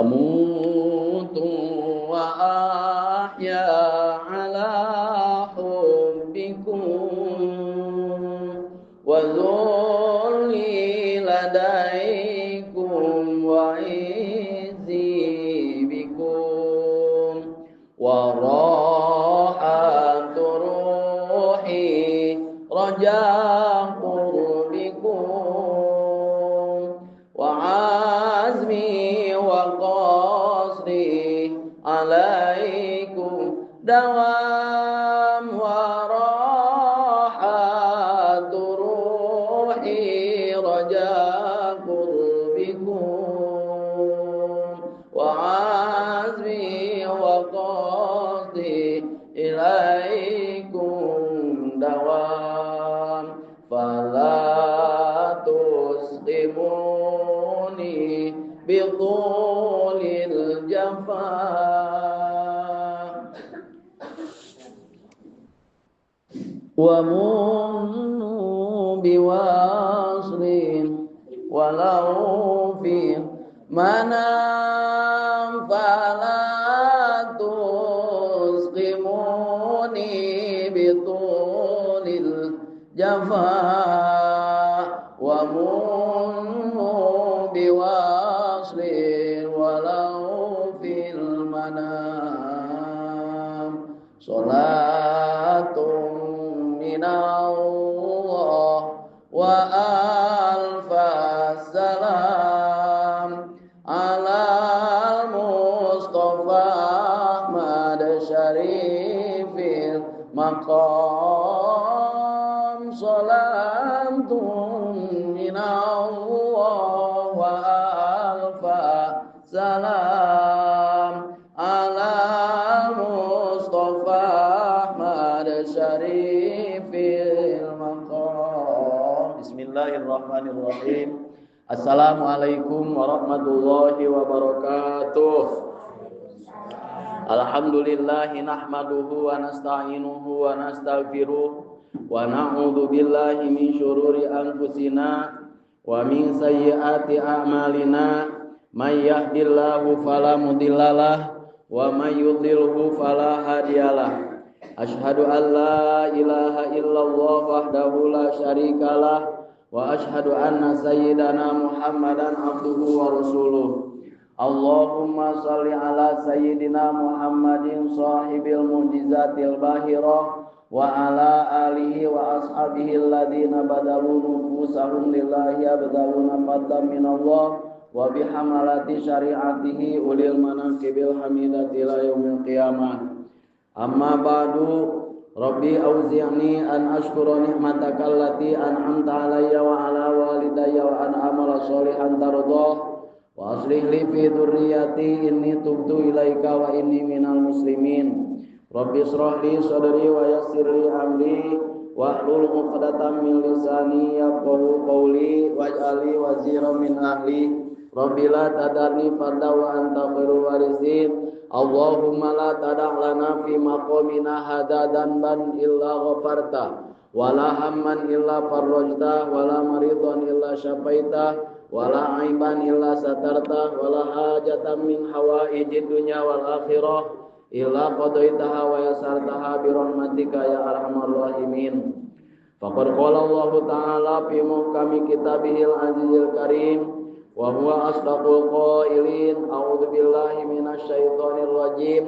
أموت وأحيا على حبكم وذلي لديكم وعزي بكم وراحة روحي رجاء قربكم وعزمي وقصري عليكم دوام وراحة روحي رجاء قربكم وعزمي وقصدي إليكم دوام فلا تسقموني بطول الجفا ومنوا بوصل ولو في منام فلا تسقموني بطول الجفا ومنوا بوصل ولو في المنام صلاة من الله وألف السلام على المصطفى أحمد شريف المقام صلاة من الله وألف سلام على المصطفى أحمد شريف المقام. Bismillahirrahmanirrahim. Assalamualaikum warahmatullahi wabarakatuh. Alhamdulillahi nahmaduhu wa nasta'inuhu wa nastaghfiruh wa na'udzu billahi min syururi anfusina wa min sayyiati a'malina. May yahdihillahu fala mudhillalah wa may yudlilhu fala hadiyalah. Asyhadu an la ilaha illallah wahdahu la syarikalah wa asyhadu anna sayyidana Muhammadan abduhu wa rasuluh. Allahumma shalli ala sayyidina Muhammadin sahibil mu'jizatil bahirah wa ala alihi wa ashabihi alladhina badalu nufusahum lillahi abdaluna fadlan minallah wa bihamalati syariatihi ulil manaqibil hamidati ila yaumil qiyamah. Amma ba'du. Rabbi auzi'ni an ashkura ni'mataka allati an'amta alayya wa ala walidayya wa an amala sholihan tardah wa aslih li fi dzurriyyati inni tubtu ilaika wa inni minal muslimin. Rabbi israh li sadri wa yassir li amri wahlul 'uqdatam min lisani yafqahu qawli waj'al li waziran min ahli. Rabbi la tadarni farda wa anta khairul warithin. Allahumma la tada' lana fi maqamina hadza danban illa ghafarta wala hamman illa farrajta wala maridan illa syafaita wala aiban illa satarta wala hajatan min hawaijid dunya wal akhirah illa qadaitaha wa yassartaha bi rahmatika ya arhamar rahimin. Faqad qala Allahu ta'ala fi muhkami kitabihil azizil karim wa huwa asdaqul qailin. A'udzu billahi minasyaitonir rajim.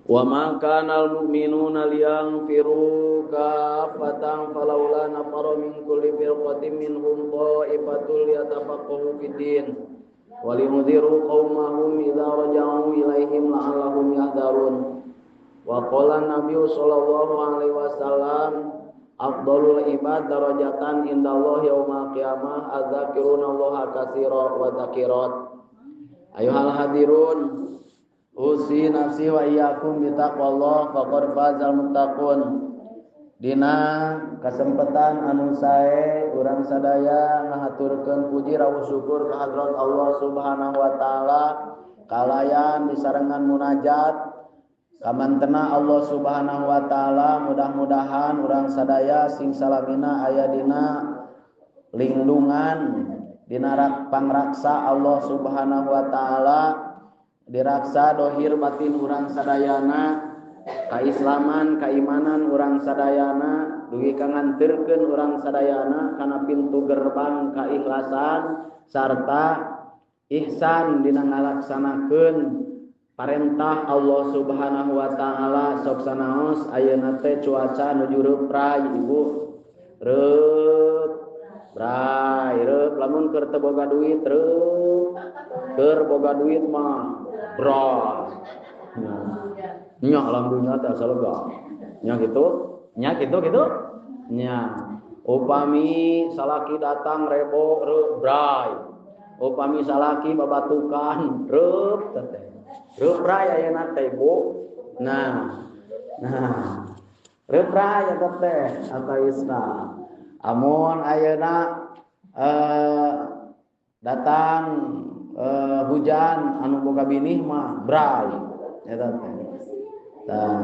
Wa ma kanal mu'minuna liyanfiru kaffatan falaula nafara min kulli firqatin minhum ta'ifatun liyatafaqahu fid din wa liyunziru qaumahum idza raja'u ilaihim la'allahum yahdharun. Wa qala nabiyyu sallallahu alaihi wasallam afdalul ibad darajatan indallah yaumal qiyamah adzakiruna allaha katsira wa dzakirat. Ayuhal hadirun, usi nafsi wa iyyakum bitaqwallah faqad fazal muttaqun. Dina kesempatan anu sae urang sadaya ngahaturkeun puji rawuh syukur ka hadrat Allah Subhanahu wa taala kalayan disarengan munajat kamantena Allah Subhanahu wa taala. Mudah-mudahan urang sadaya sing salamina aya dina lindungan dina pangraksa Allah Subhanahu wa taala, diraksa dohir batin urang sadayana, kaislaman kaimanan urang sadayana, dugi ka nganterkeun urang sadayana kana pintu gerbang kaikhlasan sarta ihsan dina ngalaksanakeun parentah Allah Subhanahu wa taala. Sok sanaos ayeuna teh cuaca nuju reupray ibu, reup bray reup, lamun keur teu boga duit reup, keur boga duit mah bray. Nya alam dunya teh asa lega. Nya kitu, nya kitu kitu. Nya upami salaki datang rebo reup bray. Upami salaki babatukan reup teh. Reup bray ayeuna teh Bu. Nah. Nah. Reup bray eta teh atawisna. Amun ayeuna datang hujan anu boga binih mah bray eta teh. Tah.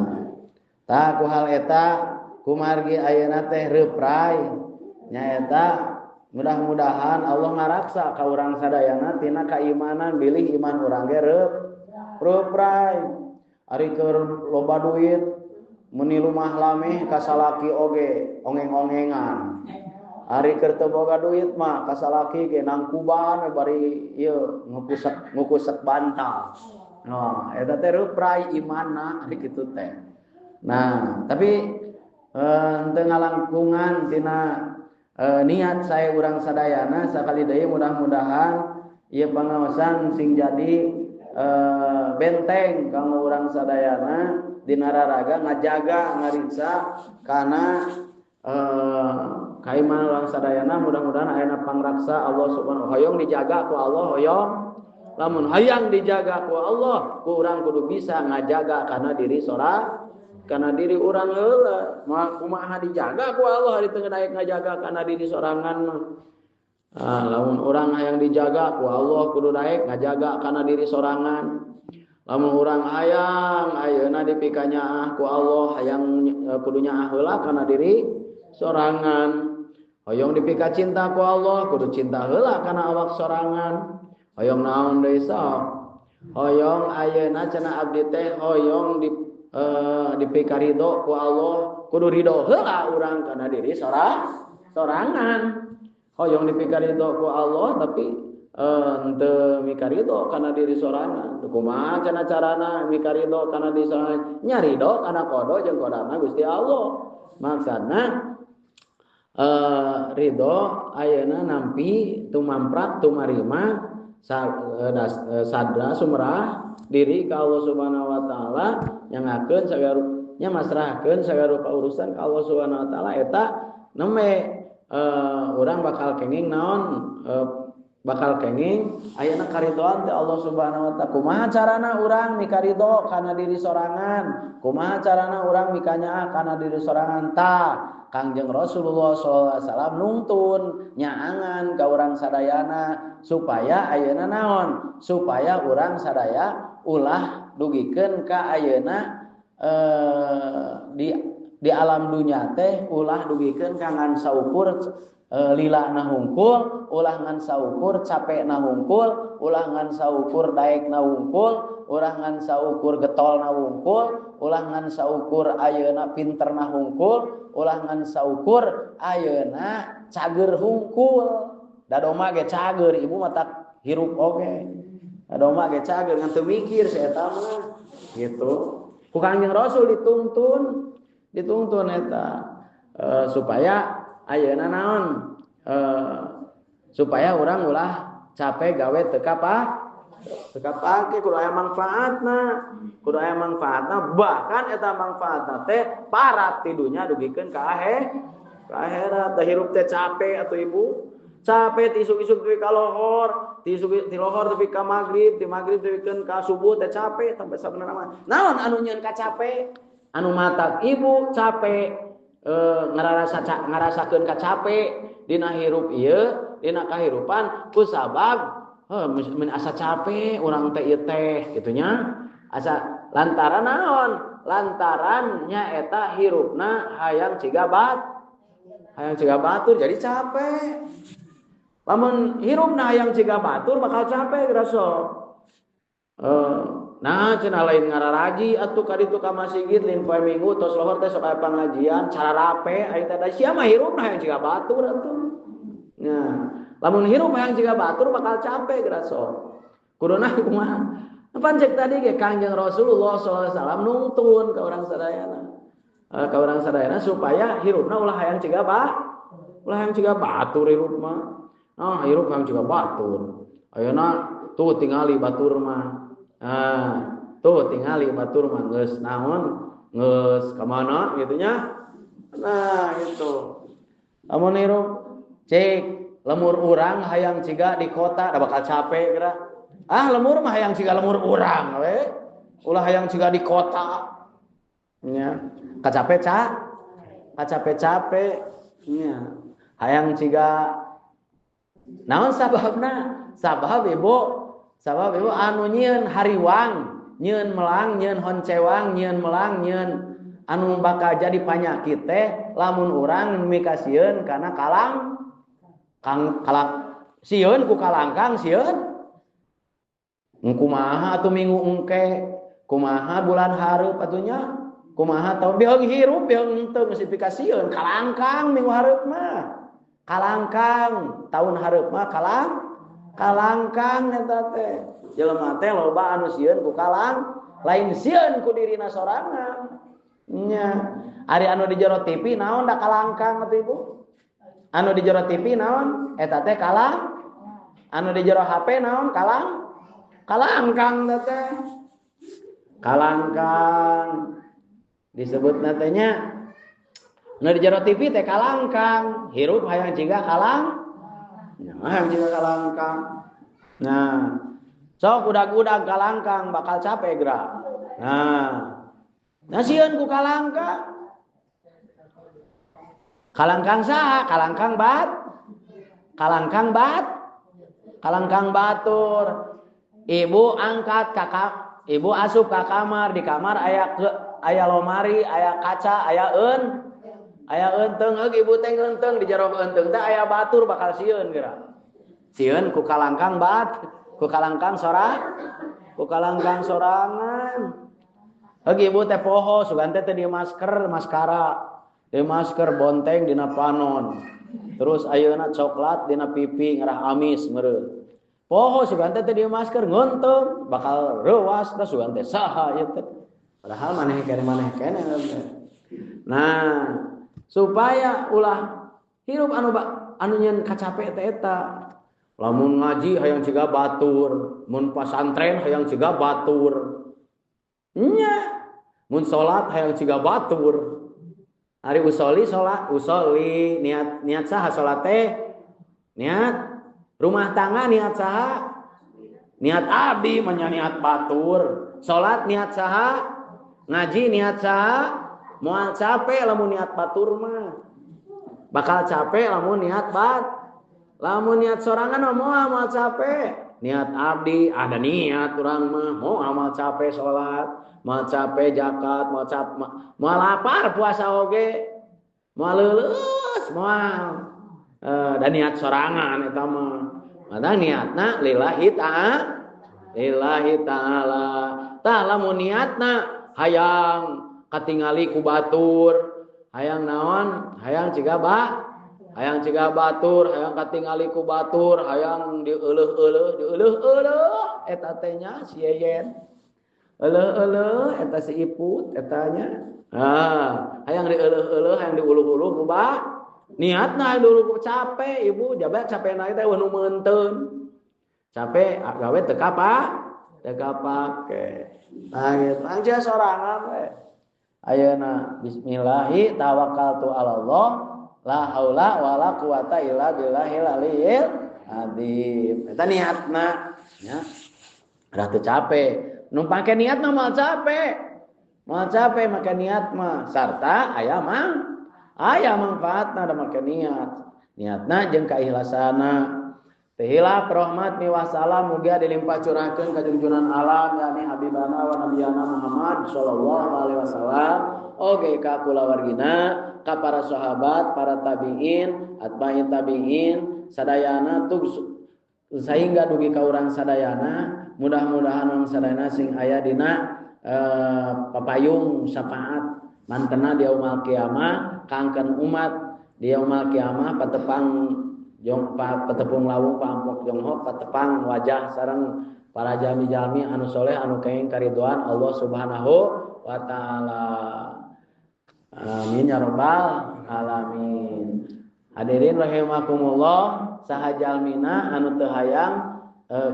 Tah ku hal eta kumargi ayeuna teh reupray nyaeta mudah-mudahan Allah ngaraksa ka urang sadayana tina kaimanan bilih iman urang ge reupray. Ari keur loba duit meuni lumah lameh ka salaki oge ongeng-ongengan. Ari keur teu boga duit mah ka salaki ge nangkuban bari ieu ngukusek bantal. Nah, eta teh reupray imanna ari kitu teh. Nah, tapi henteu ngalangkungan tina niat saya urang sadayana sakali deui mudah-mudahan ieu pangaosan sing jadi benteng kanggo urang sadayana dina raraga ngajaga ngariksa kana kaimanan urang sadayana. Mudah-mudahan ayeuna pangraksa Allah Subhanahu hoyong dijaga ku Allah, hoyong lamun hayang dijaga ku Allah, ku urang kudu bisa ngajaga kana diri sorang, kana diri urang heula. Mah kumaha dijaga ku Allah ari teu daek ngajaga kana diri sorangan mah. Ah, lamun urang hayang dijaga ku Allah kudu daek ngajaga kana diri sorangan. Lamun urang hayang ayeuna dipikanyaah ku Allah hayang kudu nyaah heula kana diri sorangan. Hoyong dipika cinta ku Allah kudu cinta heula kana awak sorangan. Hoyong naon deui sok? Hoyong ayeuna cenah abdi teh hoyong di dipika ridho ku Allah kudu ridho heula urang kana diri sorangan. Hoyong dipika ridho ku Allah tapi henteu mika ridho kana diri sorangan. Kumaha cenah carana mika ridho kana diri sorangan? Nya ridho kana qada jeung qadarna Gusti Allah. Maksudna ridho ayeuna nampi tumamprak tumarima sadra sumrah diri ka Allah Subhanahu wa taala, nyangakeun sagarupa masrahkeun sagarupa urusan ka Allah Subhanahu wa taala. Eta nembe urang bakal kenging naon, bakal kenging ayeuna karidoan teh Allah Subhanahu wa taala. Kumaha carana urang mikaridho kana diri sorangan? Kumaha carana urang mikanyaah kana diri sorangan? Tah Kangjeng Rasulullah sallallahu alaihi wasallam nungtun nyaangan ka urang sadayana supaya ayeuna naon? Supaya urang sadaya ulah dugikeun ka ayeuna di alam dunya teh ulah dugikeun ka ngan saukur lila na hungkul, ulah ngan saukur capek na hungkul, ulah ngan saukur daek na hungkul, ulah ngan saukur getol na hungkul, ulah ngan saukur ayeuna pinter na hungkul, ulah ngan saukur ayeuna cager hungkul. Da doma ge cager, ibu mah tak hirup oge. Da doma ge cager ngan teu mikir si eta mah gitu. Ku Kangjeng Rasul dituntun eta supaya ayeuna naon, supaya urang ulah capek gawe teu kapake, kudu aya manfaatna, kudu aya manfaatna, bahkan eta manfaatna teh parat ti dunya dugikeun ka akhirat. Teh hirup teh capek atuh ibu, capek ti isuk-isuk tepi ka lohor, ti isuk ti lohor tepi ka magrib, ti magrib tepikeun ka subuh teh capek sampai sabenerna mah. Naon anu nyieun ka capek? Anu matak ibu capek, ngarasakeun ka capek dina hirup ieu, dina kahirupan kusabab mun asa capek urang teh ieu teh kitu nya. Asa lantaran naon? Lantaran nya eta hirupna hayang ciga batur jadi capek. Lamun hirupna hayang ciga batur bakal capek geura sok. Nah cenah lain ngararaji atuh ka ditu ka masjid lain poe Minggu tos lohor teh sok aya pangajian cara rape ari teh da sia mah hirupna hayang ciga batur atuh. Nah, lamun hirup hayang ciga batur bakal capek geura sok. Kuduna kumaha? Pan cek tadi ge Kangjeng Rasulullah sallallahu alaihi wasallam nungtun ka urang sadayana. Ka urang sadayana supaya hirupna ulah hayang ciga ulah hayang ciga batur hirup mah. Ah, hirup hayang ciga batur. Ayeuna tuh tingali batur mah. Ah, tuh tingali batur mah geus naon? Geus ka mana kitu nya? Nah, gitu. Lamun hirup cek lemur urang hayang ciga di kota da bakal capek geura. Ah, lemur mah hayang ciga lemur urang we. Ulah hayang ciga di kota. Nya, kacape kacape-cape nya. Hayang ciga naon sababna? Sabab ibu anu nyieun hariwang, nyieun melang, nyieun honcewang, nyieun melang, nyieun anu bakal jadi panyakit teh lamun urang mikasieun kana kalang kang kalang sieun ku kalangkang sieun. Kumaha atuh minggu engke, kumaha bulan hareup atunya, kumaha tahun biheung hirup biheung henteu geus dipikasieun kalangkang minggu hareup mah. Kalangkang tahun hareup mah kalangkang eta teh. Jelema teh loba anu sieun ku kalang, lain sieun ku dirina sorangan. Nya, ari anu di jero TV naon da kalangkang atuh ibu? Anu di jero TV naon? Eta teh kalang. Anu di jero HP naon? Kalang. Kalangkang teh. Kalangkang disebutna teh nya. Nu di jero TV teh kalangkang, hirup hayang ciga kalang. Nah, hayang ciga kalangkang. Nah, sok udag-udag kalangkang bakal capek geura. Nah, nah sieun ku kalangkang. Kalangkang saha? Kalangkang bat. Kalangkang bat. Kalangkang batur. Ibu angkat kakak, ibu asup ka kamar, di kamar aya ke, aya lomari, aya kaca, aya eunteung, heug ibu teh ngeunteung di jero eunteung teh aya batur bakal sieun geura. Sieun ku kalangkang bat, ku kalangkang sorang, ku kalangkang sorangan. Heug ibu teh poho sugan teh teu di masker, maskara, di masker bonteng dina panon. Terus ayeuna coklat dina pipi ngarah amis meureun. Poho sugan teh teu di masker ngeunteung bakal reuas da sugan teh saha ieu teh. Padahal maneh keneh. Nah, supaya ulah hirup anu nyeun kacape teh eta. Lamun ngaji hayang ciga batur, mun pasantren hayang ciga batur. Nya, mun salat hayang ciga batur. Ari usoli salat, usoli niat saha salat teh? Niat rumah tangga niat saha? Niat abdi mah niat batur. Salat niat saha? Ngaji niat saha? Moal capek lamun niat batur mah. Bakal capek lamun niat bat. Lamun niat sorangan mah moal capek. Niat abdi ada niat urang mah moal capek salat, moal capek zakat, moal capek moal lapar puasa oge. Moal leuleus moal. Dan niat sorangan eta mah. Mata niatna lillahi ta'ala. Lillahi ta'ala. Tah lamun niatna hayang katingali ku batur, hayang naon, hayang ciga hayang ciga batur, hayang katingali ku batur, hayang dieuleeh-euleuh, dieuleeh-euleuh eta teh nya si Yeyen. Euleuh-euleuh eta si Iput eta nya. Ah, hayang dieuleeh-euleuh, hayang diuluh-uluh ku ba. Niatna dulu capek ibu, jabat capek na teh nu meunteun. Capek gawe teu teu kapake. Nah gitu, aja sorangan we. Ayeuna bismillahi tawakkaltu ala Allah la haula wala quwata illa billahil aliyil azim. Eta niatna nya. Udah teu capek. Nu pake niat mah moal capek. Moal capek make niat mah sarta aya mang aya manfaatna da make niat. Niatna jeung kaikhlasana. Teu hilap rahmat miwah salam mugia dilimpah curahkeun ka junjunan alam yakni habibana wa nabiyana Muhammad sallallahu alaihi wasallam oge ka kulawargina ka para sahabat, para tabi'in, atba'in tabi'in, sadayana tug sehingga dugi ka urang sadayana mudah-mudahan urang sadayana sing aya dina papayung syafaat mantena di yaumul kiamah kangkeun umat di yaumul kiamah patepang jong patepung lawung pampok jonghok patepang wajah sareng para jalmi-jalmi anu soleh anu kenging karidoan Allah Subhanahu wa taala. Amin ya rabbal alamin. Hadirin rahimakumullah, saha jalmina anu teu hayang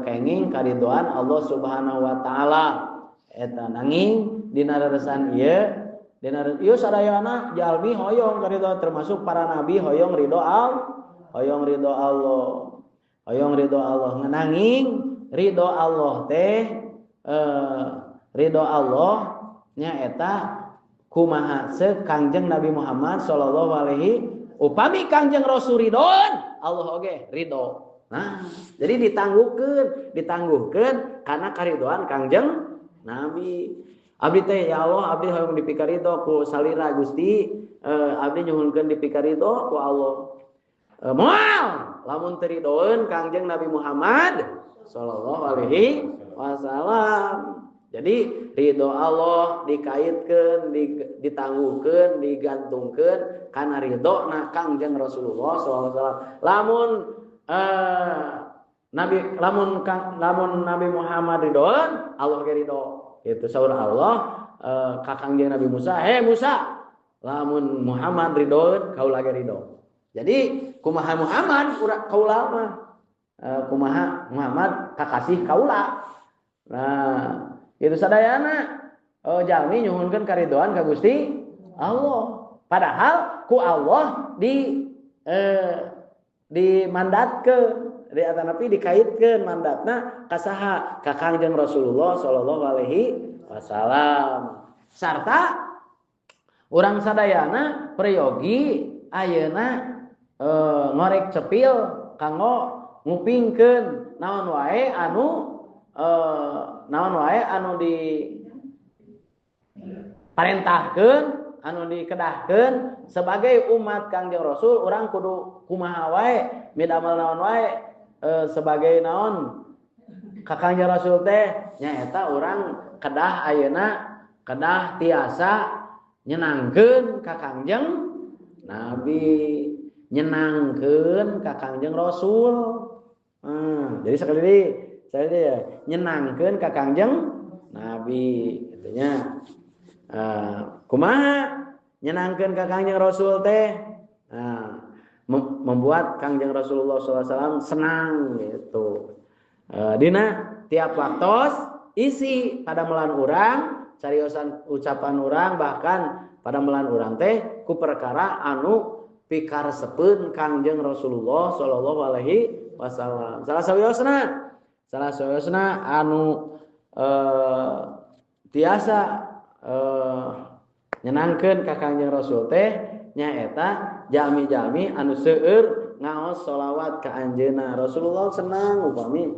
kenging karidoan Allah Subhanahu wa taala. Eta nanging dina reresan ieu dina ieu sadayana jalmi hoyong karidho termasuk para nabi hoyong ridho Allah, hoyong ridho Allah. Hoyong ridho Allah nanging ridho Allah teh ridho Allah nyaeta kumaha se Kangjeng Nabi Muhammad sallallahu alaihi upami Kangjeng Rasul ridhoan Allah oge ridho. Nah, jadi ditangguhkeun karena karidoan Kangjeng Nabi. Abdi teh ya Allah abdi hoyong dipikaridho ku salira Gusti, abdi nyuhunkeun dipikaridho ku Allah. Moal lamun teu ridoeun Kangjeng Nabi Muhammad sallallahu alaihi wasallam. Jadi ridho Allah dikaitkeun, ditangguhkeun, digantungkeun kana ridhona Kangjeng Rasulullah sallallahu alaihi wasallam. Lamun lamun Nabi Muhammad ridhoan, Allah ge ridho. Itu saur Allah ka Kangjeng Nabi Musa, "Hei Musa, lamun Muhammad ridhoan, kaula ge ridho." Jadi kumaha Muhammad kaula mah kumaha Muhammad kakasih kaula. Nah, itu sadayana jalmi nyuhunkeun karidoan ka Gusti Allah. Padahal ku Allah dimandatkeun, di atanapi dikaitkeun mandatna ka saha? Ka Kangjeng Rasulullah sallallahu alaihi wasallam. Sarta urang sadayana prayogi ayeuna ngorek cepil kanggo ngupingkeun naon wae anu anu diparentahkeun, anu dikedahkeun sebagai umat Kangjeng Rasul urang kudu kumaha wae, midamel naon wae sebagai naon ka Kangjeng Rasul teh nyaeta urang kedah ayeuna kedah tiasa nyenangkeun ka Kangjeng Nabi, nyenangkeun ka Kangjeng Rasul. Jadi sekali deui saya dia nyenangkeun ka Kangjeng Nabi kitu nya. Kumaha nyenangkeun ka Kangjeng Rasul teh? Membuat Kangjeng Rasulullah sallallahu alaihi wasallam senang gitu. Dina tiap waktos isi pada melan urang, cariosan ucapan urang bahkan pada melan urang teh ku perkara anu pikaresepeun Kangjeng Rasulullah sallallahu alaihi wasallam. Salah sawiosna anu tiasa nyenangkeun ka Kangjeng Rasul teh nyaeta jalmi-jalmi anu seueur ngaos sholawat ka anjeunna. Rasulullah senang upami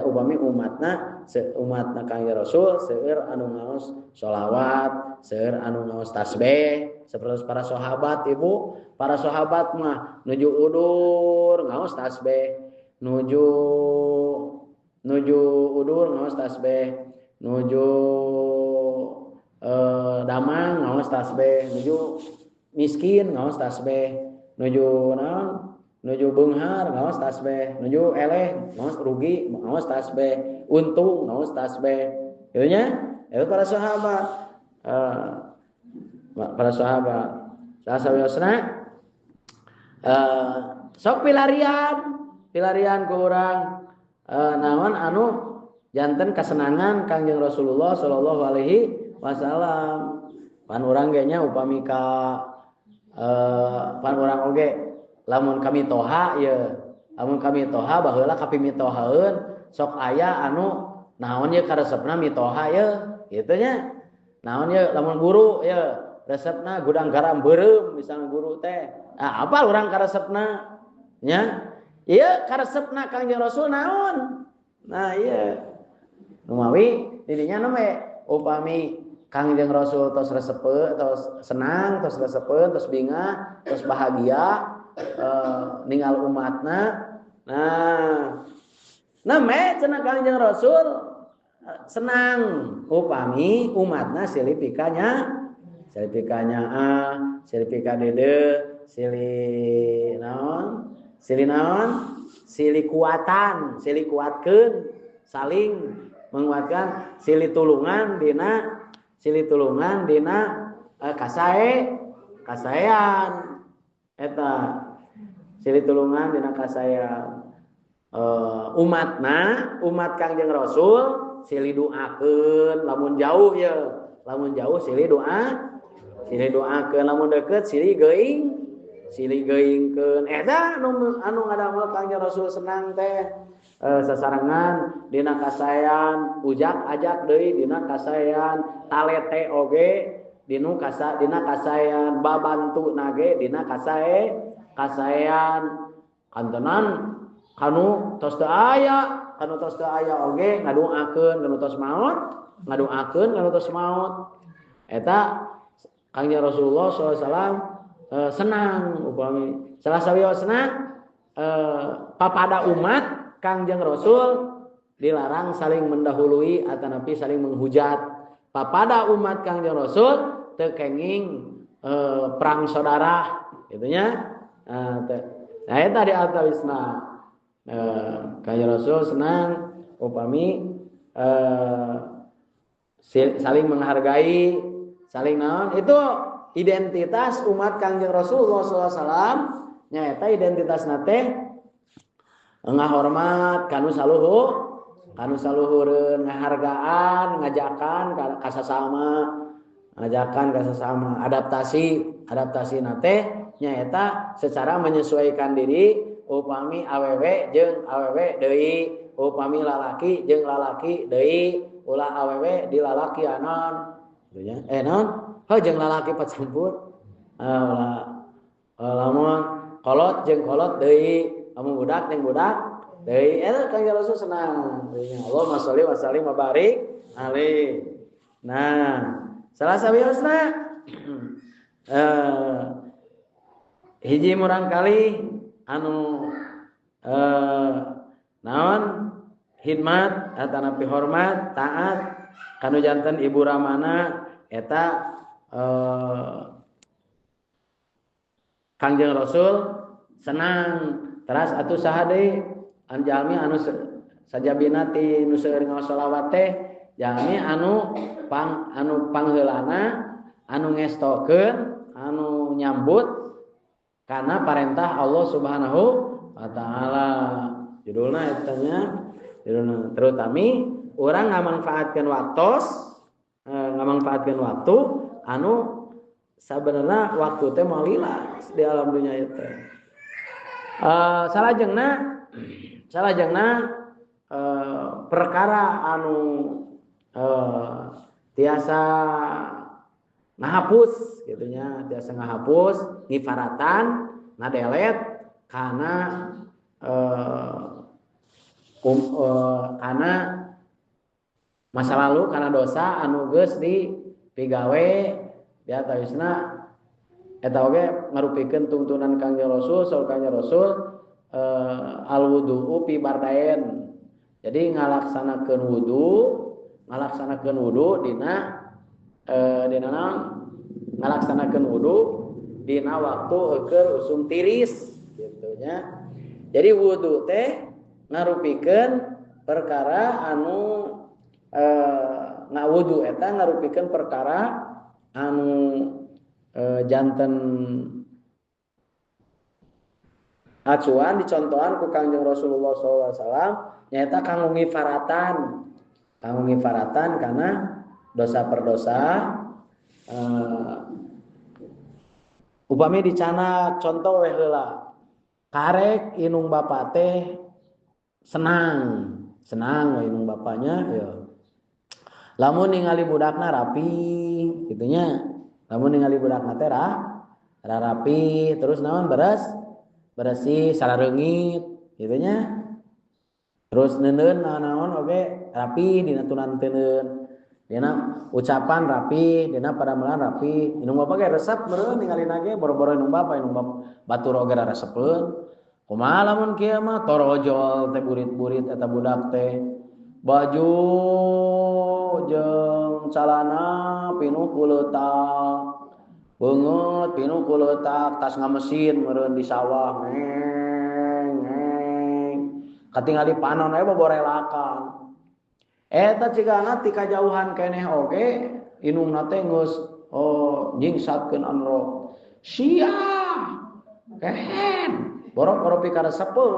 upami umatna umatna Kangjeng Rasul seueur anu ngaos sholawat, seueur anu ngaos tasbih seperti para sahabat ibu, para sahabat mah nuju udur ngaos tasbih, nuju udur ngaos tasbih, nuju damang ngaos tasbih, nuju miskin ngaos tasbih, nuju naon, nuju beunghar ngaos tasbih, nuju eleh ngaos rugi ngaos tasbih, untung ngaos tasbih. Kitu nya itu para sahabat. Para sahabat sasawiosna sok pilarian ku urang naon anu janten kasenangan Kangjeng Rasulullah sallallahu alaihi wasallam. Pan urang ge nya upami ka pan urang oge lamun kami toha ye, lamun kami toha baheula kapi mitohaeun sok aya anu naon ye karesepna mitoha ye kitu nya. Naon ye lamun guru ye resepna gudang garam beureum misalnya guru teh. Ah apal urang karesepna nya? Ieu karesepna Kangjeng Rasul naon? Nah ieu numawi didinya nembe upami Kangjeng Rasul tos resepe, tos senang, tos resepe, tos bingah, tos bahagia. ninggal umatna. Nah, neme cenah Kangjeng Rasul senang upami umatna silih pikanya, silih pikanya a, silih pika dede, silih naon, silih naon, silih kuatan, silih kuatkeun, saling menguatkan, silih tulungan dina kasae, kasaean eta silih tulungan dina kasaean. Umatna, umat Kangjeng Rasul silih doakeun lamun jauh ya, lamun jauh silih doa, silih doakeun, lamun deket silih geuing, silih geuingkeun. Eta anu ngadamel Kangjeng Rasul senang teh sasarengan dina kasaean, ujak ajak deui dina kasaean, talete oge dinu kasa dina kasaean, babantu nage dina kasae kasaean. Kantenan kanu tos teu aya, kanu tos teu aya oge ngadoakeun kanu tos maot, ngadoakeun kanu tos maot. Eta Kangjeng Rasulullah sallallahu alaihi wasallam senang upami salah sawiosna papada umat Kangjeng Rasul dilarang saling mendahului atanapi saling menghujat. Papada umat Kangjeng Rasul teu kenging perang saudara kitu nya. Nah eta di antawisna Kangjeng Rasul senang upami saling menghargai, saling naon, itu identitas umat Kangjeng Rasulullah sallallahu alaihi wasallam nyaeta identitasna teh ngahormat kanu saluhu, kanu saluhureun, ngahargaan, ngajakan ka sasama, ngajakan ka sasama, adaptasi, adaptasina teh nyaeta secara menyesuaikan diri upami awewe jeung awewe deui, upami lalaki jeung lalaki deui, ulah awewe di lalaki anon gitu nya. Naon? Heuh jeung lalaki pacampur. Ulah lamun kolot jeung kolot deui, lamun budak jeung budak deui. Eta Kangjeng Rasul senang. Allahumma sholli wa sallim wa barik alaihi. Nah, salah sawiosna hiji murangkali anu naon hidmat atanapi hormat taat kanu janten ibu ramana eta Kangjeng Rasul senang. Teras atuh saha deui jalmi anu sajabina ti nu seueur ngaos sholawat teh jalmi anu pang anu pangheulana anu ngestokeun anu nyambut karena parentah Allah Subhanahu wa taala. Judulna eta nya, judulna terutami urang ngamanfaatkeun waktos, ngamanfaatkeun waktu anu sabenerna waktu teh moal lila di alam dunya ieu teh. Salajengna perkara anu tiasa ngahapus gitu nya, tiasa ngahapus ngifaratan ngadelet kana kana masa lalu, kana dosa anu geus di pigawe di atawisna eta oge ngarupikeun tuntunan Kangjeng Rasul saur Kangjeng Rasul al wudu fi bardain. Jadi ngalaksanakeun wudu dina dina naon? Ngalaksanakeun wudu dina waktu keur usum tiris gitu nya. Jadi wudu teh ngarupikeun perkara anu ngawudu eta ngarupikeun perkara anu janten acuan dicontohan ku Kangjeng Rasulullah sallallahu alaihi wasallam nyaeta kanggo ngifaratan, kanggo ngifaratan karena dosa per dosa. Upami dicana contoh we heula karek inung bapa teh senang, senang we inung bapanya ya. Lamun ningali budakna rapi kitu nya, lamun ningali budakna teh rapi terus naon beres bersih sarareungit kitu nya. Terus neuneun naon-naon oge rapi dina tunan teuneun. Dina ucapan rapi, dina padamelan rapi. Indung bapak ge resep meureun ningalina ge boro-boro indung bapak, indung bapak batur oge resepeun. Kumaha lamun kieu mah torojol teh burit-burit eta budak teh. Baju jeung calana pinuh ku leutak. Beungeut pinuh ku leutak, tas ngamesin meureun di sawah. Ngeng ngeng. Katingali panon we boborelakan. Eta cigana ti kajauhan keneh oge indungna teh geus oh nyingsatkeun anu sia kehen boro-boro pikaresepeun.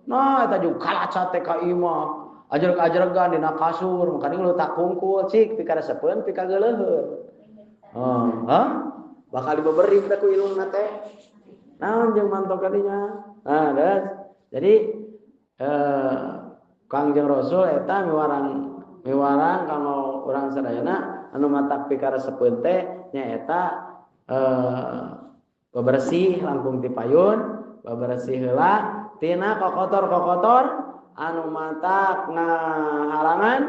Nah eta jeung kalaca teh ka imah ajreg-ajregan dina kasur makaning leutak kungkul cik pikaresepeun pikageuleuheun. Hah? Bakal dibeberi teh ku indungna teh. Naon jeung mantok kadinya. Nah, des. Jadi Kangjeng Rasul eta miwarang kanggo urang sadayana anu matak pikaresepeun teh nyaeta bebersih langkung ti payun, bebersih heula tina kokotor-kokotor anu matak ngahalangan,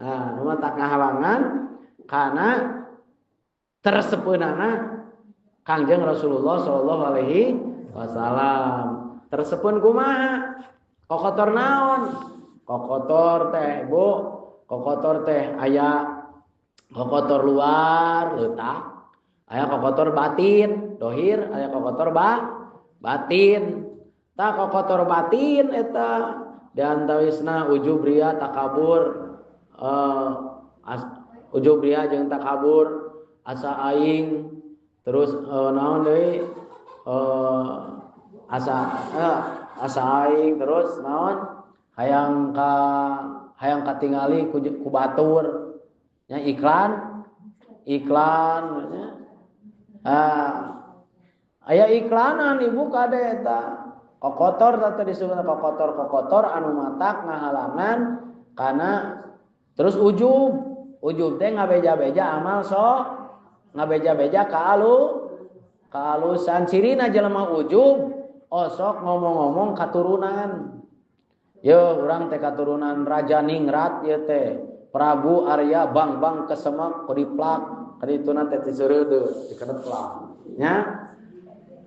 nah anu matak ngahalangan kana tersepeunana Kangjeng Rasulullah sallallahu alaihi wasallam. Tersepeun kumaha? Kokotor naon? Kokotor teh Bu, kokotor teh aya kokotor luar leutak, aya kokotor batin dohir, aya kokotor batin. Tah kokotor batin eta diantawisna ujub ria takabur, ujub ria jeung takabur asa aing, terus naon deui, asa aing, terus naon hayang katingali ku batur nya, iklan nya. Aya iklanan ibu kade eta kokotor teh disebut kokotor anu matak ngahalangan kana terus ujub teh ngabeja-beja amal so ngabeja-beja kaalusan. Cirina jelema ujub osok ngomong-ngomong katurunan. Ye urang teh katurunan Raja Ningrat ieu teh Prabu Arya Bang-bang kesemek kudiplak kadituna teh tiseureudeuh dikedeplak nya.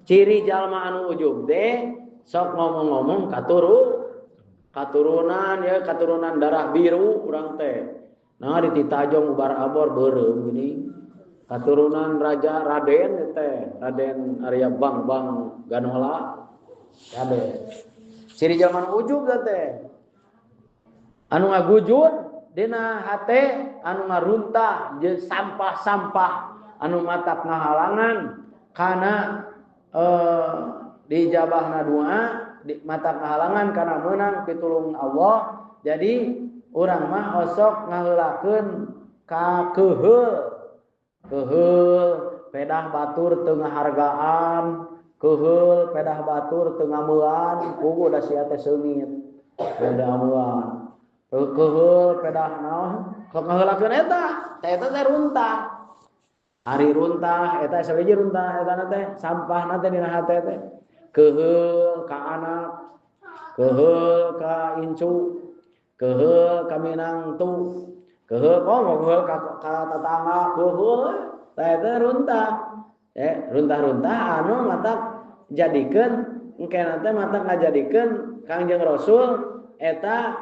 Ciri jalma anu ujub teh sok ngomong-ngomong katurunan ya, katurunan darah biru urang teh. Nah dititajong ubar abor beureum geuning. Katurunan Raja Raden teh, Raden Arya Bang-bang Ganola. Raden. Ciri jalma anu ujub teh anu ngagujud dina hate, anu ngaruntah jeung sampah-sampah anu matak ngahalangan kana dijabahna doa, di matak ngahalangan kana meunang pitulung Allah. Jadi urang mah osok ngaheulakeun ka keuheul pedah batur teu ngahargaan, keuheul pedah batur teu ngamean, puguh da sia teh seungit beda amean. Keuheul pedah naon sok ngaheulakeun eta teh, eta teh runtah. Ari runtah eta sawiji runtah eta teh sampahna teh dina hate teh. Keuheul ka anak, keuheul ka incu, keuheul ka minangtu, keuheul keuheul ka tetangga, keuheul teh eta runtah. Runtah-runtah anu matak jadikeun engkena teh matak ngajadikeun Kangjeng Rasul eta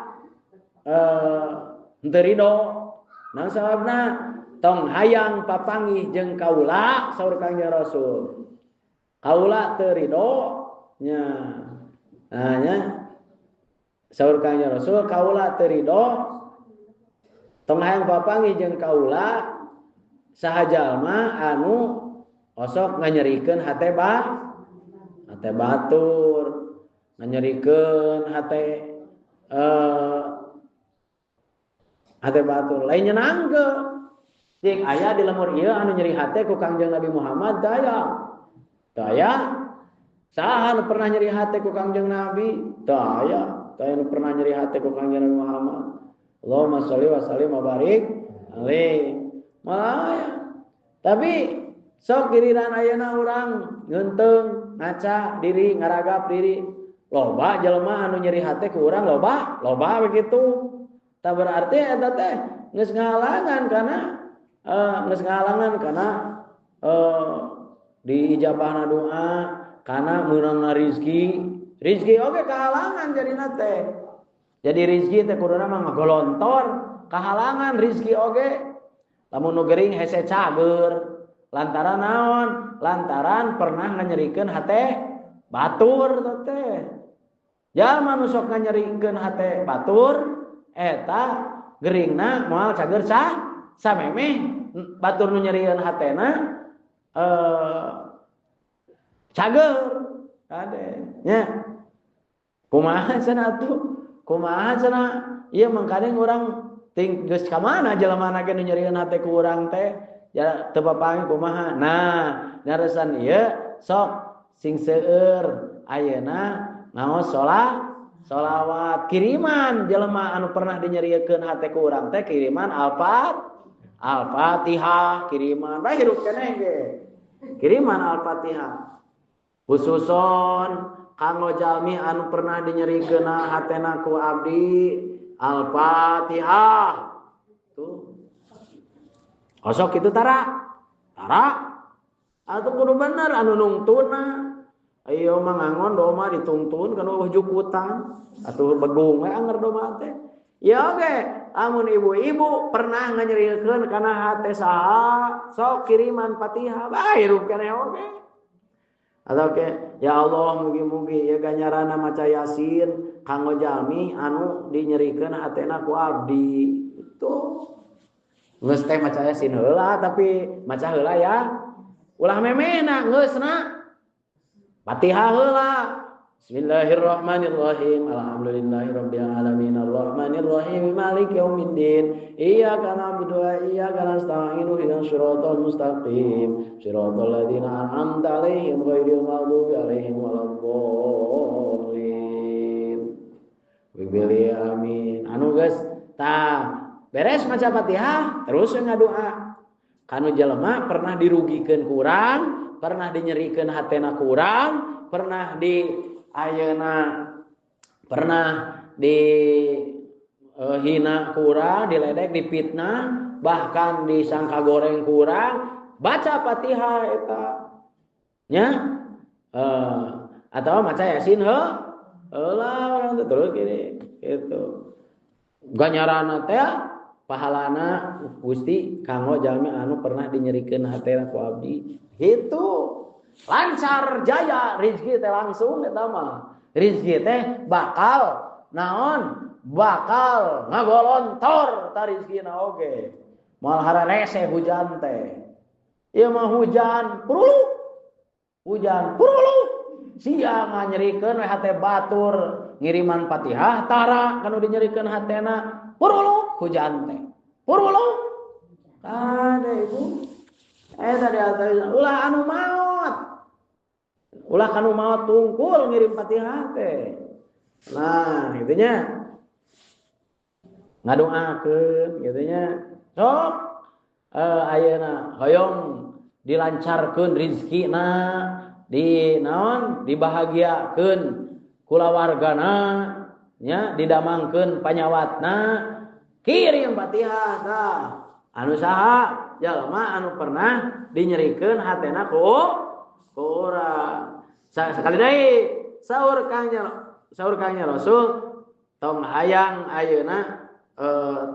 henteu ridho. Naon sababna? Tong hayang papanggih jeung kaula saur Kangjeng Rasul. Kaula teu ridho nya. Nah nya saur Kangjeng Rasul kaula teu ridho tong hayang papanggih jeung kaula saha jalma anu osok nganyerikeun hate hate batur, nganyerikeun hate hate batur lain nyenangkeun. Cing aya di lemur ieu anu nyeri hate ku Kangjeng Nabi Muhammad daya. Daya saha nu pernah nyeri hate ku Kangjeng Nabi? Daya, daya nu pernah nyeri hate ku Kangjeng Nabi Muhammad. Allahumma sholli wa sallim wa barik alaihi. Malah tapi sok giliran ayeuna urang ngeunteung ngaca diri, ngaragap diri. Loba jelema anu nyeri hate ku urang loba, loba begitu. Tak berarti eta teh geus ngahalangan kana geus ngahalangan kana diijabahna doa, kana meunangna rizki. Rizki oge kahalangan jadina teh. Jadi rizki teh kuduna mah ngagolontor, kahalangan rizki oge. Lamun nu gering hese cager, lantaran naon? Lantaran pernah nganyerikeun hate batur teh. Jalma nu sok nganyerikeun hate batur eta geringna moal cager sah samemeh batur nu nyerieun hatena cager kade nya. Kumaha cenah atuh? Kumaha cenah? Ieu mangkane urang ting geus ka mana jelema ge nu nyerieun hate ku urang teh ya teu papanggih kumaha. Nah, nyaresan ieu sok sing seueur ayeuna ngaos sholawat kiriman jelema anu pernah dinyeriekeun hate ku urang teh kiriman Al-Fatihah kiriman bae hirup keneh ge. Kiriman Al-Fatihah. Khususon kanggo jalmi anu pernah dinyerikeun hatena ku abdi Al-Fatihah. Tuh. Osok kitu tara. Tara. Atuh kudu bener anu nungtuna. Ayo mah ngangon doma ditungtun kana eueuh jukutan. Atuh begung we anger doma teh. Ya oge, amun ibu-ibu pernah nganyerikeun kana hate saha, sok kiriman Fatihah bae hirup keneh oge. Atau ke, ya Allah mugi-mugi ya ganjarana maca Yasin kanggo jalmi anu dinyerikeun hatena ku abdi. Itu. Geus teh maca Yasin heula tapi maca heula ya. Ulah memehna geusna. Fatihah heula. Bismillahirrahmanirrahim. Alhamdulillahirabbil alamin arrahmanirrahim maliki yaumiddin. Iyyaka na'budu wa iyyaka nasta'in ihdinas siratal mustaqim. Siratal ladzina an'amta 'alaihim ghairil maghdubi 'alaihim waladdallin. Wibili amin. Anu geus tah beres maca Fatihah terus ngadoa. Kanu jelema pernah dirugikeun kurang, pernah dinyerikeun hatena kurang, pernah di ayeuna pernah di hina kurang, diledek, dipitnah, bahkan disangka goreng kurang, baca Fatihah eta nya atau maca Yasin heula urang teh terus gini gitu. Ganjarana teh pahalana Gusti kanggo jalmi anu pernah dinyerikeun hatena ku abdi. Gitu. Lancar jaya rezeki teh langsung eta mah. Rezeki teh bakal naon? Bakal ngagolontor ta rezekina oge. Moal hararese hujan teh. Ieu mah hujan puruluk. Hujan puruluk. Sia nganyerikeun we hate batur ngiriman Fatihah tara kanu dinyerikeun hatena puruluk hujan teh. Puruluk. Kade ibu. Eta di atas ulah anu maot. Ulah kanu maot tungkul ngirim Fatihah teh. Nah, gitu nya. Ngadoakeun gitu nya. Sok ayeuna hoyong dilancarkeun rezekina, di naon dibahagiakeun kulawargana nya, didamangkeun panyawatna, kirim Fatihah tah. Anu saha jalma anu pernah dinyerikeun hatena ku urang. Sekali deui saur kangnya Rasul tong hayang ayeuna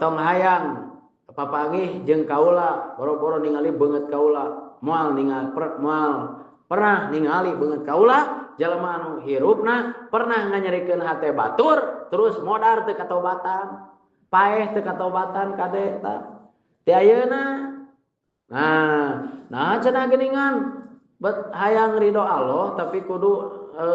tong hayang papanggih jeung kaula boro-boro ningali beungeut kaula moal ningal moal pernah ningali beungeut kaula jalma anu hirupna pernah nganyerikeun hate batur terus modar teu katobatan paeh teu katobatan kade ta ti ayeuna. Nah cenah geuningan bet hayang ridho Allah tapi kudu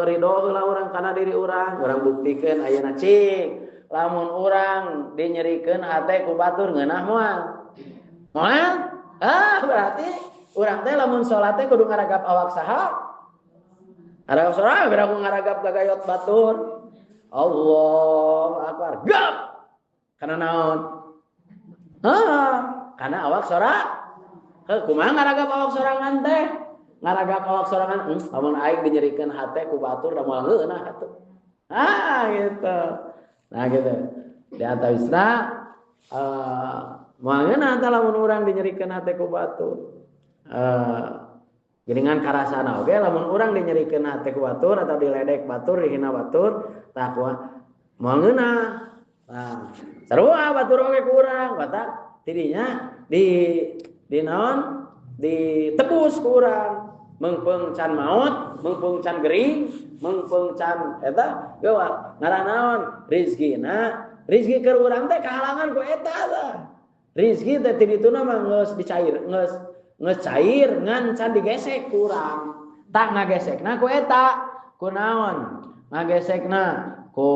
ridho heula urang kana diri urang. Urang buktikeun ayeuna cing lamun urang dinyerikeun hate ku batur ngeunah moal. Moal? Ah berarti urang teh lamun salat teh kudu ngaragap awak saha? Ngaragap sorang beda ku ngaragap gagayot batur. Allahu akbar. Gap. Kana naon? Hah, kana awak sorang. Kumaha ngaragap awak sorangan teh? Ngaragap awak sorangan, lamun aing dinyerikeun hate ku batur da moal ngeunah atuh. Ah gitu. Nah gitu. Di antawisna Moal ngeunah tah lamun urang dinyerikeun hate ku batur. Geuningan karasana oge lamun urang dinyerikeun hate ku batur atau diledek batur, dihina batur, tah kumaha moal ngeunah. Nah, sarua batur oge ku urang, batak tidinya di naon ditebus ku urang. Meungpeung can maot, meungpeung can gering, meungpeung can eta geuwa ngaran naon rizkina, rizki keur urang teh kahalangan ku eta tah. Rizki teh ti dituna mah geus dicair, geus cair ngan can digesek ku urang. Tah ngagesekna ku eta, ku naon? Ngagesekna ku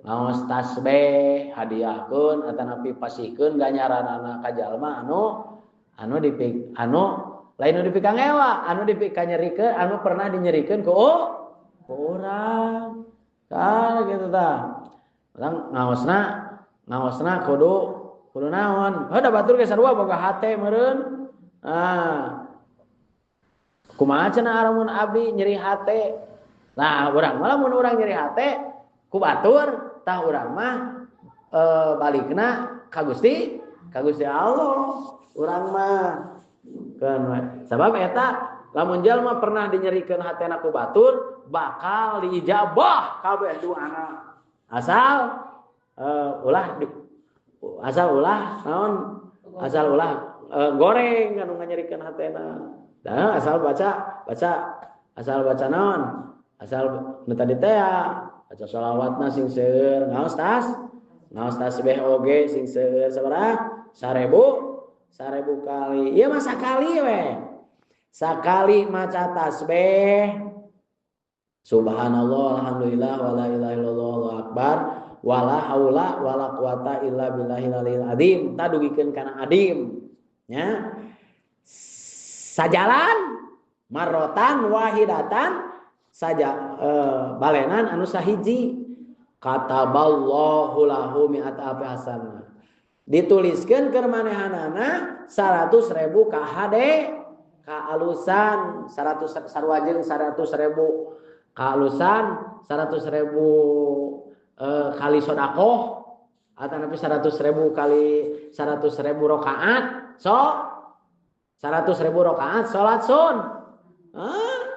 ngaos tasbih, hadiahkeun atanapi pasihkeun ganjaranana ka jalma anu dipik anu lain nu dipikangewa, anu dipikanyerikeun, anu pernah dinyerikeun ku urang. Tah kitu tah. Urang ngaosna kudu naon? Heuh da batur ge sarua boga hate meureun. Ah. Kumaha cenah lamun abdi nyeri hate? Nah, urang mah lamun urang nyeri hate ku batur, tah urang mah balikna ka Gusti, ka Gusti Allah. Urang mah keun we. Sabab eta lamun jalma pernah dinyerikeun hatena ku batur, bakal diijabah kabeh doana. Asal ulah di, asal ulah naon? Asal ulah goreng anu nganyerikeun hatena. Nah, asal baca asal baca naon? Asal nu tadi teh baca sholawatna sing seueur, ngaos tasbih oge sing seueur sabaraha? 1000 kali. Ieu mah sakali we. Sakali maca tasbih subhanallah alhamdulillah wala ilaha illallah allahu akbar wala haula wala quwata illa billahil aliyil azim. Tah dugikeun kana adim nya. Sajalan marrotan wahidatan saja balenan anu sahiji kataballahu lahu mi'ata alfi hasanah. Dituliskeun keur manehanana 100.000 KHD kaalusan 100 sarua jeung 100.000 kaalusan 100.000 kali sedekah atanapi 100.000 kali 100.000 rakaat so 100.000 rakaat salat sun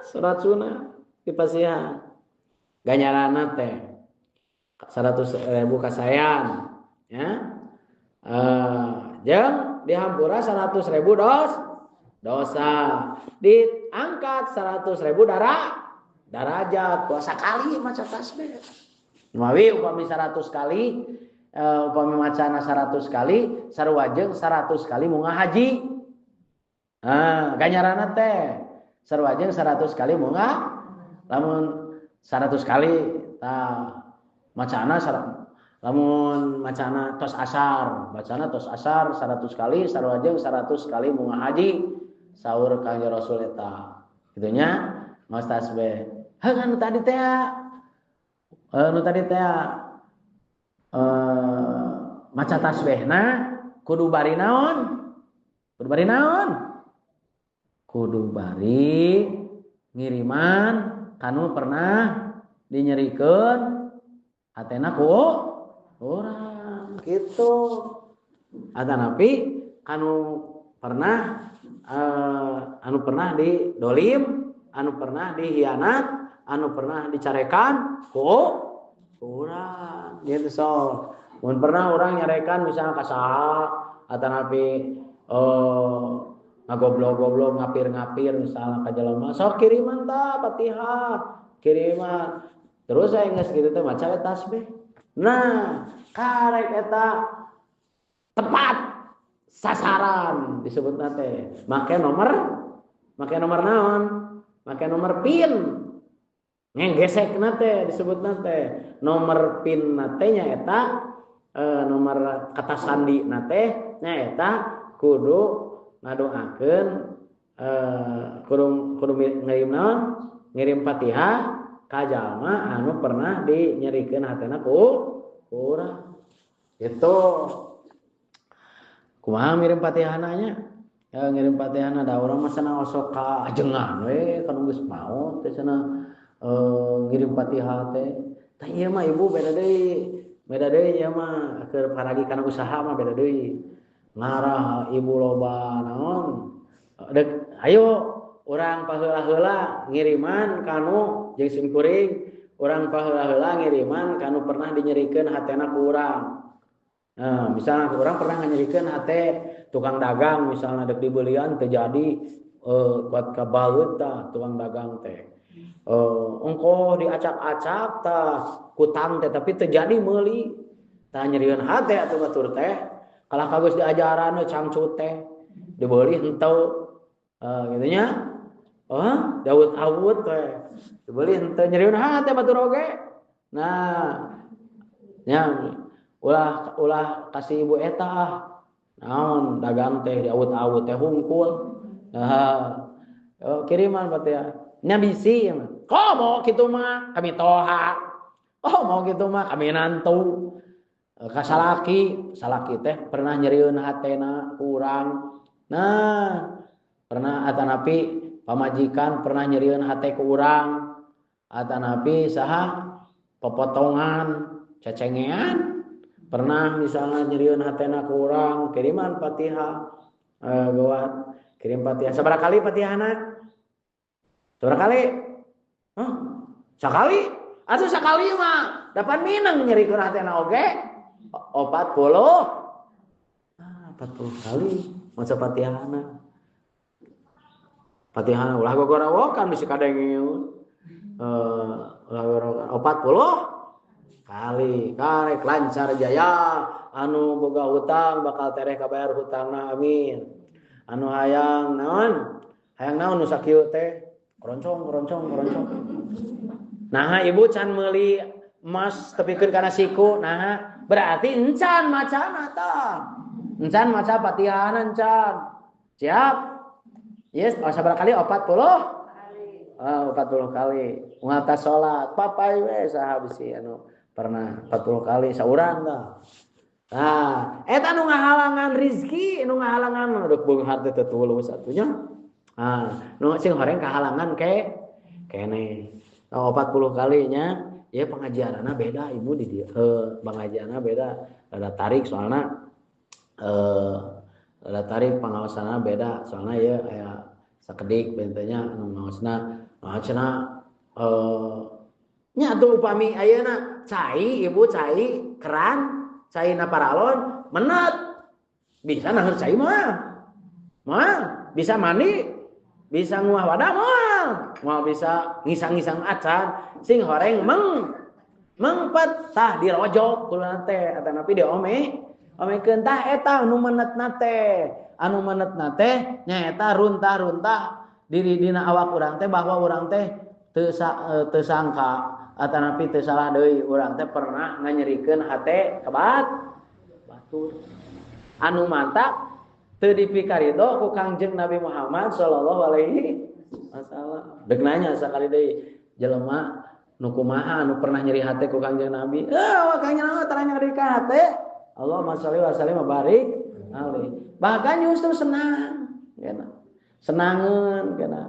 salat sunnah dipasihan ganjaranna teh 100.000 kasayan ya. Jeung dihampura 100.000 dosa, diangkat 100.000 darajat. Puasa kali maca tasbih. Mawi upami 100 kali, upami macana 100 kali, sarua jeung 100 kali munga haji. Ganjaranna teh sarua jeung 100 kali munga, lamun 100 kali tah macana lamun macana tos asar, bacana tos asar 100 kali sarua jeung 100 kali munga haji saur Kangjeng Rasul eta. Kitu nya maos tasbih. Heuh anu tadi teh maca tasbihna kudu bari naon? Kudu bari naon? Kudu bari ngiriman kanu pernah dinyerikeun hatena ku orang gitu. Atanapi anu pernah anu pernah didolim, anu pernah dihianat, anu pernah dicarekan ku urang gitu so. Mun pernah orang nyarekan misalnya ka saha atanapi ngagoblok-goblok ngapir-ngapir misalnya ka jelema sok kiriman tah Fatihah kiriman terus saya geus kitu teh maca tasbih. Nah, karek eta tepat sasaran disebutna teh. Make nomor naon? Make nomor PIN. Ngenggesekna teh disebutna teh. Nomor PIN na teh nyaeta nomor kata sandi na teh nyaeta kudu ngadoakeun kudu ngirim naon? Ngirim Fatihah ka jalma anu pernah dinyerikeun hatena ku urang. Gitu. Kumaha ngirim Fatihahna nya? Ya ngirim Fatihahna da urang mah cenah osok ka ajengan we kan geus maot teh cenah ngirim Fatihah teh. Tah ieu mah ibu beda deui. Beda deui ieu mah keur paragi kana usaha mah beda deui. Ngarah ibu loba naon? Dek ayo urang paheula-heula ngiriman kanu jeung simkuring, urang paheula-heula ngiriman kanu pernah dinyerikeun hatena ku urang. Nah, misalnya urang pernah nyerikeun hate tukang dagang misalnya dek dibelian teu jadi kuat kabalut tah tukang dagang teh. Ongkoh diacak-acak tah kutang teh tapi teu jadi meuli. Tah nyerieun hate atuh batur teh. Kalah kagus diajaran we cangcut teh. Dibeli henteu gitu nya. Oh, daud-awut teh. Dibeli henteu nyerieun hate batur oge. Nah, nya ulah kasih ibu eta ah. Naon dagang teh diawut-awut teh hungkul. Nah, kiriman berarti ya. Nya bisi kok mau kitu mah kami toha. Oh mau kitu mah kami nantu. Ka salaki, salaki teh pernah nyerieun hatena ku urang. Nah, pernah atanapi pamajikan pernah nyerieun hate ku urang. Atanapi saha pepotongan cecengean pernah misalnya nyerieun hatena ku urang, kiriman Fatihah gawat kirim Fatihah. Sabaraha kali Fatihahna? Sabaraha kali? Hah? Sakali? Atuh sakali mah dapat minang nyerikeun hatena oge. 40. Ah, 40 kali maca Fatihahna. Fatihahna ulah gogorawokan bisi kadengeun. Ulah gogorawokan 40 kali. Karek lancar jaya, anu boga hutang bakal tereh kabayar hutangna, amin. Anu hayang naon? Hayang naon nu sakieu teh? Keroncong, keroncong, keroncong. Nah, ibu can meuli emas tepikeun kana siku, nah berarti encan macana tah. Encan maca Fatihahna encan. Siap? Yes, oh, sabaraha kali? 40? Oh, 40 kali. Ngata salat, papai we saha bisi anu pernah 40 kali saurang tah. Nah, eta nu ngahalangan rizki, nu ngahalangan deuk beunghar teh teu tulus atunya. Ah, nu sing horeng kahalangan ke kene. Nah, 40 kalinya ya pengajianana beda ibu di dieu. Pengajianana beda, rada tarik soalna rada tarik pengawasanna beda soalna ya aya sakedik bentenya anu ngaosna. Nah, cenah nya atuh upami ayeuna cai ibu cai keran caina paralon menet bisa naheur cai mah mah bisa mandi bisa nguah wadah moal moal bisa ngisang-ngisang acan sing horeng meng mengpet tah dirojok kula teh atanapi diome omekeun tah eta anu menetna teh anu menetna teh nyaeta runtah-runtah diri dina awak urang teh bahwa urang teh teu sangka atanapi teu salah deui urang teh pernah nganyerikeun hate ka batur anu mantak teu dipikarido ku Kangjeng Nabi Muhammad sallallahu alaihi wasallam. Dek nanya sakali deui jelema nu kumaha anu pernah nyeri hate ku Kangjeng Nabi? Kangjeng Nabi tara nyeri ka hate. Allahumma sholli wa sallim wa barik alaihi. Bahkan justru senang, kena. Senangeun kena.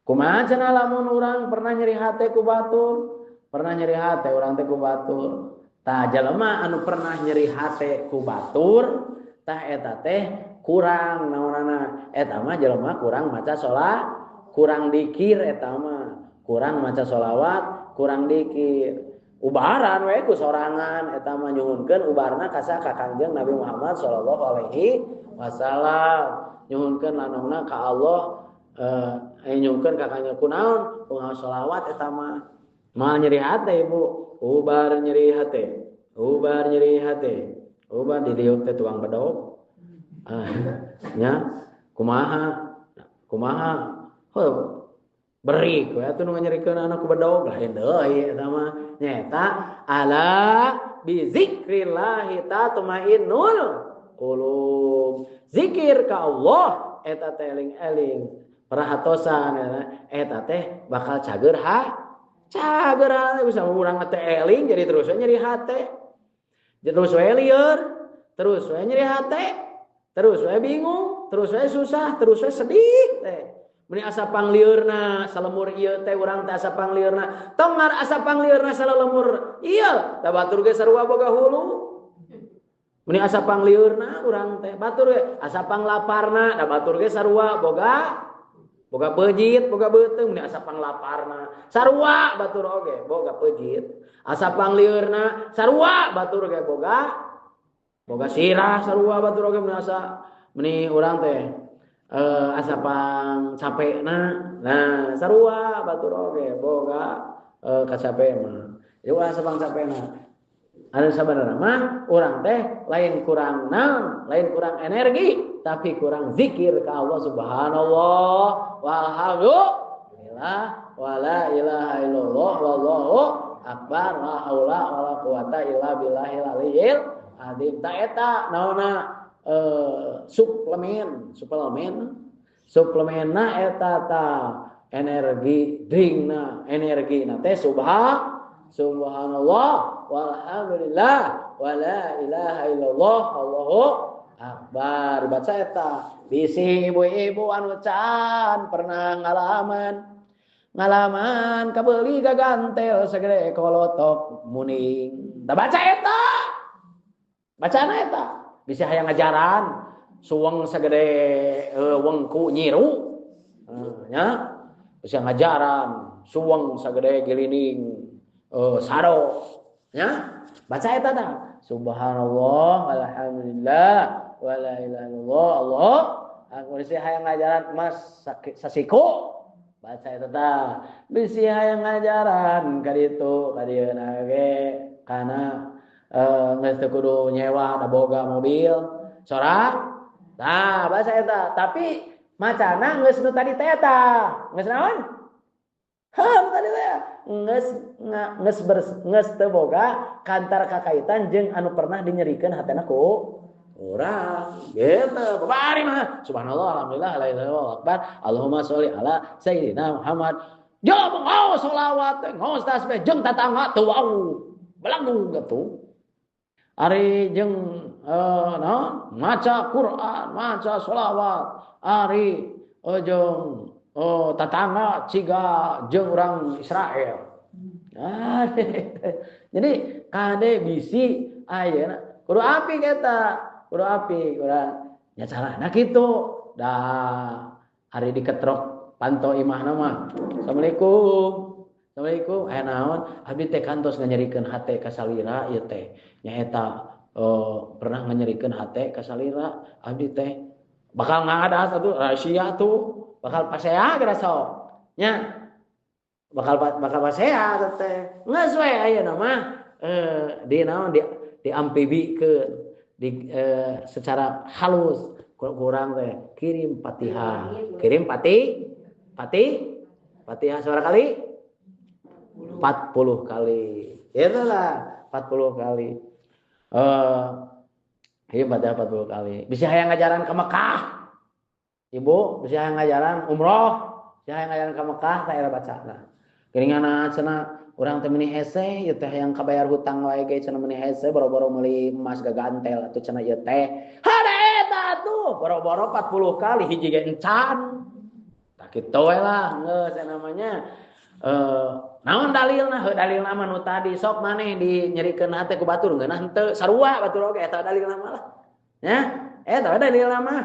Kumaha cenah lamun urang pernah nyeri hate ku batur, pernah nyeri hate urang teh ku batur. Tah jelema anu pernah nyeri hate ku batur, tah eta teh kurang naonana. Eta mah jelema kurang maca sholat, kurang dikir eta mah, kurang maca sholawat, kurang dikir. Ubaran we ku sorangan eta mah nyuhunkeun ubarna ka saha ka Kangjeng Nabi Muhammad sallallahu alaihi wasallam. Nyuhunkeun lanongna ka Allah nyuhunkeun ka Kangjeng kunaon ku sholawat eta mah. Moal nyeri hate ibu. Ubar nyeri hate, ubar nyeri hate, ubar di dieu teh tuang bedog. Nya kumaha, kumaha, heuh berik we atuh nu nyerikeun anak ku bedog lain deui eta mah. Nyaeta ala bi zikrillah tatmainnul qulub. Zikir ka Allah eta teh eling-eling perhatosan eta teh bakal cager ha. Cager hate bisa urang teh eling jadi terus we nyeri hate. Terus we lieur, terus we nyeri hate, terus we bingung, terus we susah, terus we sedih teh. Meni asa panglieurna salemur ieu teh urang teh asa panglieurna. Tong ngar asa panglieurna salalemur ieu, da batur ge sarua boga hulu. Meni asa panglieurna urang teh batur ge asa panglaparna, da batur ge sarua boga boga peujit, boga beuteung meni asa panglaparna. Sarua batur oge boga peujit. Asa panglieurna sarua batur ge boga boga sirah sarua batur oge meni asa meni urang teh asa pang capekna. Nah, sarua batur oge boga kacape mah. Jadi ulah asa pang capekna. Anu sabenerna mah urang teh lain kurang naon, lain kurang energi, tapi kurang zikir ka Allah subhanallah walhamdulillah wala ilaha illallah wallahu akbar la haula wala quwata illa billahil aliyil azim. Ta eta naonna suplemen suplemenna eta ta energi drinkna energina teh subhanallah walhamdulillah wala ilaha illallah allahu akbar. Baca eta bisi ibu-ibu anu can pernah ngalaman kabeuli gagantel segede kolotok muning. Da baca eta bacana eta bisi hayang ngajaran suweng segede wengku nyiru nya bisi ngajaran suweng segede gilining saro nya baca eta tah subhanallah walhamdulillah wala ilaha illallah Allah akbar. Bisi hayang ngajaran mas sasiku baca eta tah bisi hayang ngajaran ka ditu ka dieuna ge kana geus teu kudu nyewa da boga mobil sorak tah baca eta tapi macana geus nu tadi teh eta geus naon heuh tadi teh geus teu boga kantar kakaitan jeung anu pernah dinyerikeun hatena ku urang gitu babari mah subhanallah alhamdulillah la ilaha illallah akbar Allahumma sholli ala sayyidina Muhammad jom ngaos selawat ngaos tasbih jeung tatangga teu wau belanggung gitu. Ari jeung naon maca Quran, maca selawat, ari jeung tatangga ciga jeung urang Israel. Nah, jadi kade bisi ayeuna kudu apik eta, kudu apik urang. Nya carana kitu. Da ari diketrok panto imahna mah. Assalamualaikum. Assalamualaikum. Aya naon? Abdi teh kantos nganyerikeun hate ka salira ieu teh. Nyaeta pernah nganyerikeun hate ka salira abdi teh bakal ngadas atuh rahasia tuh bakal pasea geura sok. Nya bakal pasea teh. Geus we ayeuna mah di naon di ampibikeun di secara halus kurang teh kirim Fatihah. Kirim Fatihah suara kali 40 kali. Itulah 40 kali. Iya pada 40 kali. Bisa hayang ngajaran ke Mekah. Ibu, bisa hayang ngajaran umroh, bisa hayang ngajaran ke Mekah tah era bacana. Geuningan cenah urang teh meuni hese ieu teh hayang kabayar hutang wae ge cenah meuni hese boro-boro meuli emas gagantel atuh cenah ieu teh. Hade eta atuh boro-boro 40 kali hiji ge encan. Tah kitu we lah geus namanya. Naon dalilna? Heuh dalilna mah nu tadi sok maneh dinyerikeun hate ku batur ngeunah henteu sarua batur oge eta dalilna mah lah. Nya, eta dalilna mah.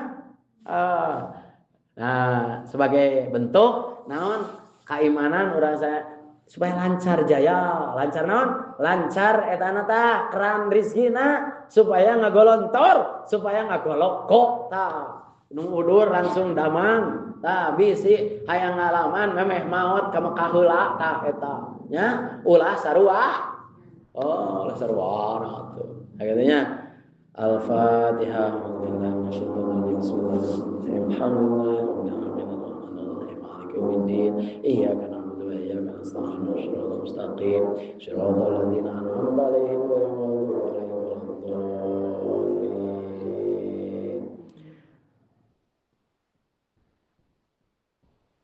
Nah, sebagai bentuk naon keimanan urang saya supaya lancar jaya, lancar naon? Lancar etana tah keran rizkina supaya ngagolontor, supaya ngagolokok tah. Nu udur langsung damang. Tah bisi hayang ngalaman memeh maot ka Mekah heula tah eta nya ulah sarua. Oh, ulah sarua atuh. Akhirnya Al-Fatihah. Alhamdulillah yaumiddin. Iyyaka na'budu wa iyyaka nasta'in. Shiratal mustaqim. Shiratal ladzina an'amta 'alaihim ghairil maghdubi 'alaihim waladdallin.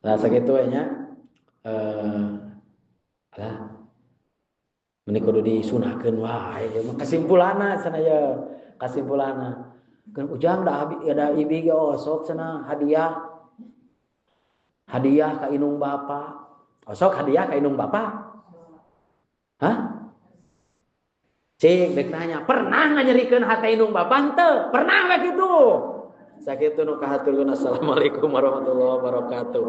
Nah, sakitu we nya. Alah. Meni kudu disunahkeun wae ieu mah kasimpulanna cenah ye. Kasimpulanna. Keun ujang da abi da ibi ge osok cenah hadiah. Hadiah ka indung bapa. Osok hadiah ka indung bapa? Hah? Cik, dek nanya, pernah nganyerikeun hate indung bapa henteu? Pernah we kitu? Sakitu nu kahaturkeun. Assalamualaikum warahmatullahi wabarakatuh.